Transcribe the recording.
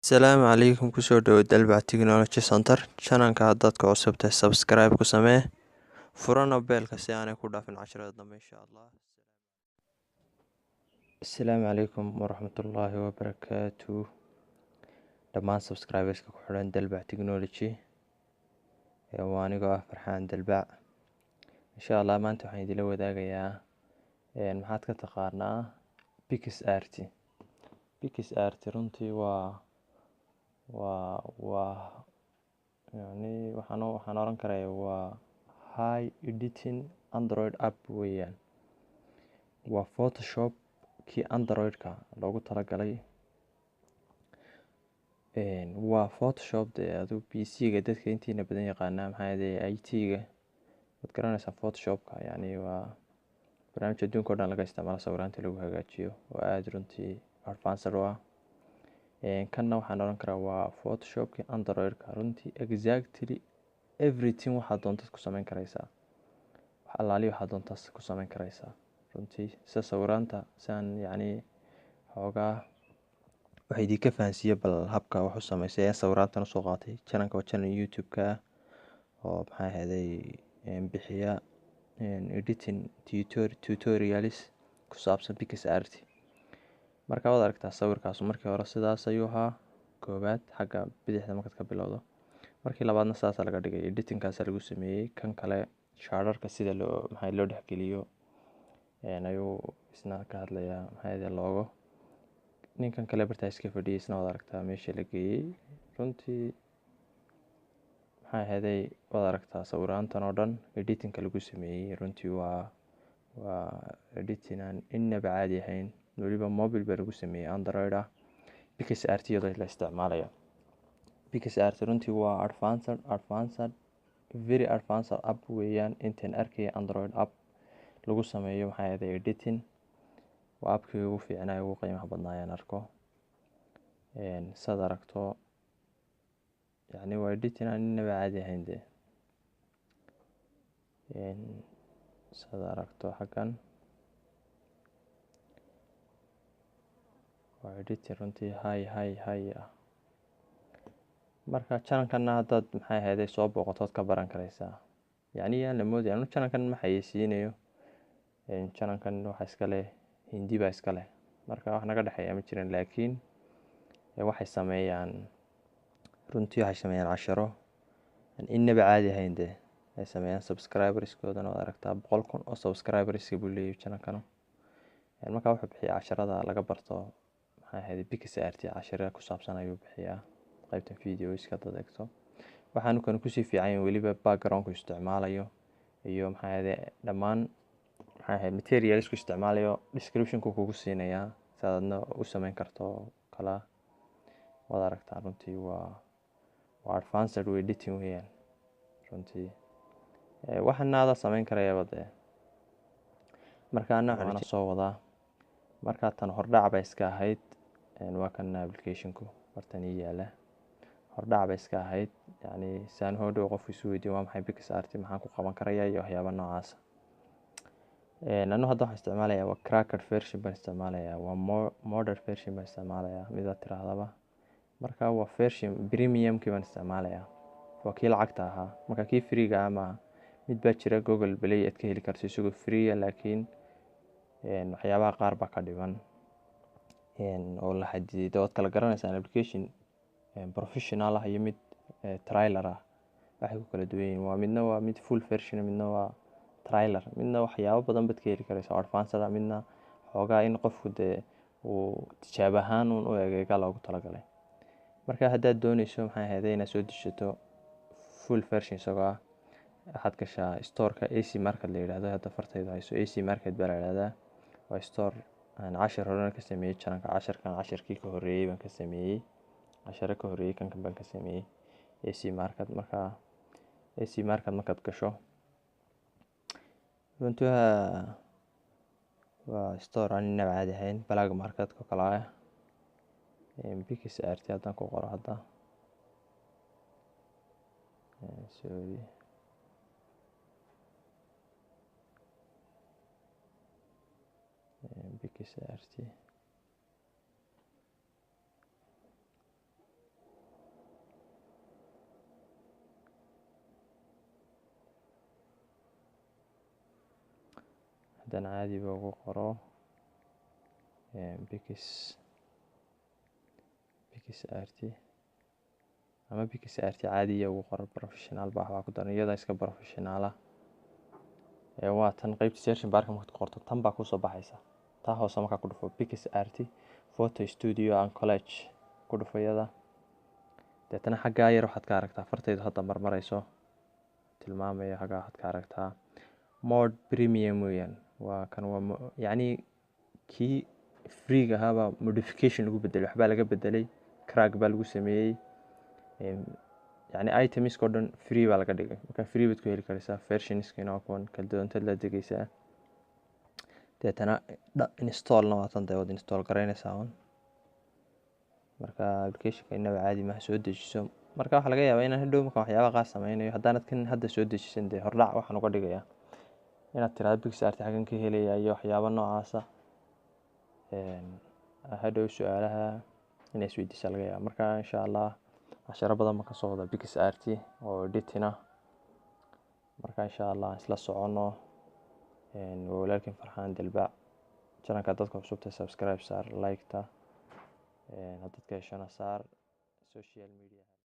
Asalaamu calaykum, kusoo dhawo Dalbac Technology Center. Channelka haddaad ku cusubtahay, subscribe ku samee, furana beelka si aanay ku dhaafin casharada dambe, insha Allah. Asalaamu calaykum waraxmatullaahi wabarakaatu. Dhammaan subscriberska ku xidhan Dalbac Technology, waa anigoo ah Farxaan Dalbac. Insha Allah maanta waxaan idila wadaagayaa maxaad ka taqaanaa PicsArt. PicsArt runtii waa yani waxaan oran karaya waa high editing Android app weeyaan. Waa Photoshop kii Android-ka loogu talagalay. Waa Photoshop dee adu PC-ga dadka intiina badan yaqaanaa, maxaa yeelay IT-ga waad garanaysaa. Photoshop-ka yani waa barnaamij adduunka o dhan laga isticmaalo, sawiraanta lagu hagaajiyo oo aada runtii advanced u ah. Kanna waxaan oran karaa waa Photoshopkii Android-ka. Runtii exactly everything waxaad doontaad ku sameyn kareysaa, wax allaali waxaad doontaad ku sameyn kareysaa. Runtii sida sawiraanta siaan yacni xoogaa waxa idinka fahansiiye bal habka wax u sameysay ayaan sawiraantan usoo qaatay. Channelka waa channel YouTube-ka ah oo maxaa ahayday bixiya editing tutorials ku saabsan PicsArt. Marka waad aragtaa sawirkaas markii hore sidaas ayuu ahaa, koowaad xagga bidixda markaad ka bilowdo. Markii labaadna sidaasaa laga dhigay, editingkaasa lagu sameeyey. Kan kale shaararka sida loo maxaa loo dhexgeliyo ayuu isna ka hadlayaa, maxaa ahayday loogo. Ninkan kale bartaa iska fadhiyay isna waad aragtaa meesha la geeyey. Runtii maxaa ahayday waad aragtaa sawiraantan oo dhan editingka lagu sameeyey. Runtii waa editing aan inaba caadi ahayn. Weliba mobile baa lagu sameeyey Android ah, PicsArt iyadoo la isticmaalayo. PicsArt runtii waa advanced, very advanced app weeyaan. Intaan arkaya Android app lagu sameeyo maxaa ahayday editing, waa appkii ugu fiicnaa, ugu qiimaha badnaa ayaan arko. Saad aragto yacni waa editing aan inaba caadi ahayn dee. Saad aragto xaggan waa editing runtii high ah. Marka channelkana haddaad maxay ahayday soo booqatood ka baran kareysaa. Yacni yaan la moodaya anu channelkan ma xayeysiinayo. Channelkan waxa iska leh Hindi baa iska leh, marka wax naga dhexeeya ma jiran, laakiin waxay sameeyaan, runtii waxay sameeyaan casharo aan inaba caadi ahayn dee ay sameeyaan. Subscriberskoodana waad aragtaa, 100,000 oo subscriberska buu leeyahay channelkanu. Marka wuxuu bixiyaa casharada laga barto maxay ahayd PicsArt, casharo ku saabsan ayuu bixiyaa qaybtan videoska haddaad eegto. Waxaanu kan kusii fiican yahay weliba backgroundku isticmaalayo iyo maxaa ahayd dhammaan maxay ahayd materialsku isticmaalayo descriptionku kugu siinayaa si aad adna u sameyn karto kala. Waad aragtaa, runtii waa advanced editing weeyaan. Runtii waxaana adaa sameyn karayaba dee. Marka ana waxaan soo wadaa, marka tan hordhac bay iska ahayd. Waa kan applicationku bartan ii yaala, hordhac bay iska ahayd, yacni saan hodhow qofku isu weydiin waa maxay PicsArt, maxaan ku qaban karayaa iyo waxyaaba noocaasa. Anu hadda waxaan isticmaalayaa waa cracked version baan isticmaalayaa, waa modern version baan isticmaalayaa, midaad tiraahdaba. Marka waa version premiumkii baan isticmaalayaa, waa kii lacagta ahaa. Marka kii freega ah maaha. Mid baa jira Google Play aad ka heli karto isagoo freeya, laakiin waxyaabaha qaar baa ka dhiman oo la xadiday. Waad kala garanaysaan application professional ah iyo mid trailer ah, waxay ku kala duwan yihiin waa midna waa mid full version, midna waa trailer. Midna waxyaabo badan baad ka heli karaysaa oo advanced ah, midna xoogaa in qofku dee uu tijaabo ahaan uun u egeega loogu talagalay. Marka haddaad dooneyso maxay ahayday inaad soo dejisato full version isagoo ah, waxaad gashaa storeka AC Market la yidhahdo. Hadda fartaydu hayso AC Market baa la yidhahdaa. Waa store aan cashar horena ka sameeyey channelka, casharkan casharkii ka horreeyey baan ka sameeyey, casharo ka horreeyey kankan baan ka sameeyey AC Market. Marka AC Market markaad gasho, runtii waa store aan inaba caadi ahayn, Black Market oo kale ah. PicsArt haddaan ku qoro hadda, sorry, PicsArt. Haddaan caadiba ugu qoro PicsArt ama PicsArt caadiya ugu qoro, professional ba waxbaa ku daran, iyada iska professional ah. Waa tan qeybta searching barka. Markaad ku qorto, tan baa kusoo baxaysa. Taa hoose markaa ku dhufo, PicsArt Photo Studio and Collage ku dhufo iyada. Deetana xaggaa yar waxaad ka aragtaa fartaydu hadda marmarayso tilmaamayo. Xaggaa waxaad ka aragtaa mode premium weeyaan. Waa kan, waa yacni kii freega ahaabaa modification lagu bedelay, waxbaa laga bedelay, crack baa lagu sameeyey. Yacni itemska oo dhan free baa laga dhigay. Marka free baad ku heli karaysaa. Versionskina waa kuwan kala duwantaad la degeysaa. Deetana installna waa tan, dee waad install garaynaysaa un. Marka applicationka inaba caadi maha, soo dejiso. Marka waxaa laga yaabaa inaan hadhow markaan waxyaabaha qaar sameynayo, haddaanad kan hadda soo dejisan, dee hordhac waxaan uga dhigayaa inaad tiraahdo PicsArt xaggan ka helaya iyo waxyaabo noocaasa. Hadhow su-aalaha inay isweydiisaa laga yaaba. Marka insha Allah casharo badan baan kasoo wada PicsArt oo editing ah. Marka insha Allah aan isla socono. Waa walaalkiin Farxaan Dilbaac. Channelka dadka cusubta subscribe saar, like-ta haddaad ka heshana saar social media.